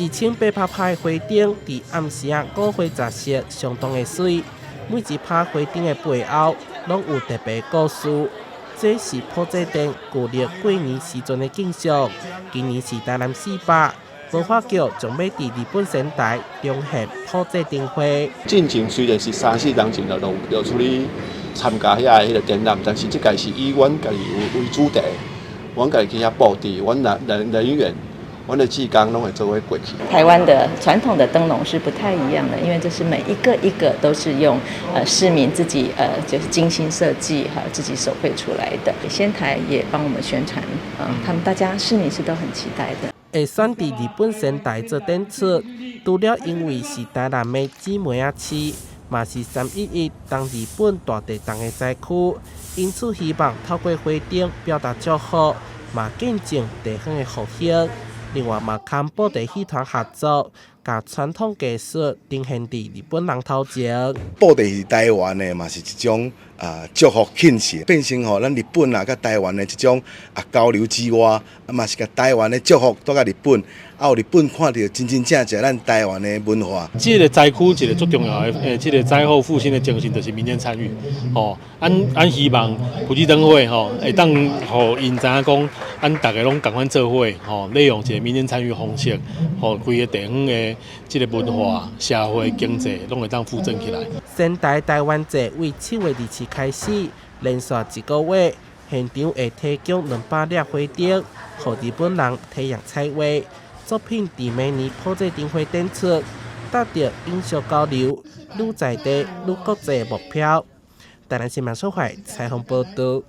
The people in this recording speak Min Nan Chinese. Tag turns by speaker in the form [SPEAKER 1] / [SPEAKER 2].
[SPEAKER 1] 1800拍花燈，佇暗時仔五花雜色，相當的媠。每一拍花燈的背後，攏有特別故事。這是朴濟殿舊曆過年時陣的景象。今年是台南400，文化局將欲佇日本仙台重現朴濟燈會。
[SPEAKER 2] 進前雖然是三四年前就攏有出去參加遐彼个展覽，但是這屆是以阮家己為主題，阮家己去遐布置，阮人員，阮的志工攏會做伙過去。
[SPEAKER 3] 台灣的傳統的燈籠是不太一樣的，因為這是每一個一個都是用市民自己就是精心設計哈，自己手繪出來的。仙台也幫我們宣傳，啊，他們大家市民是都很期待的。
[SPEAKER 1] 會選佇日本仙台做展出，除了因為是台南的姊妹仔市，嘛是3.11東日本大地震的災區，因此希望透過花燈表達祝福，嘛見證地方的復興。另外嘛，和布袋戲團合作，共傳統藝術呈現佇日本人頭前。
[SPEAKER 4] 布袋戲台灣的嘛是一種啊祝福慶賀，變成吼咱日本啊佮台灣的這種啊交流之外，啊嘛是共台灣的祝福帶共日本，啊予日本看著真真正正咱台灣的文化。
[SPEAKER 5] 這个災區一个足重要的，這个災後復興的精神就是民間參與。吼，阮希望朴濟燈會吼，會當予𪜶知影講，阮逐个攏仝款做伙，吼，利用一个民間參與方式，予規个地方的這个文化、社會、經濟攏會當復振起來。
[SPEAKER 1] 仙台台灣節為7月27開始，連續一個月，現場會提供200粒花燈，予日本人體驗彩畫作品。佇明年朴濟燈會展出，達到永續交流、愈在地愈國際目標。台南新聞小懷採訪報道。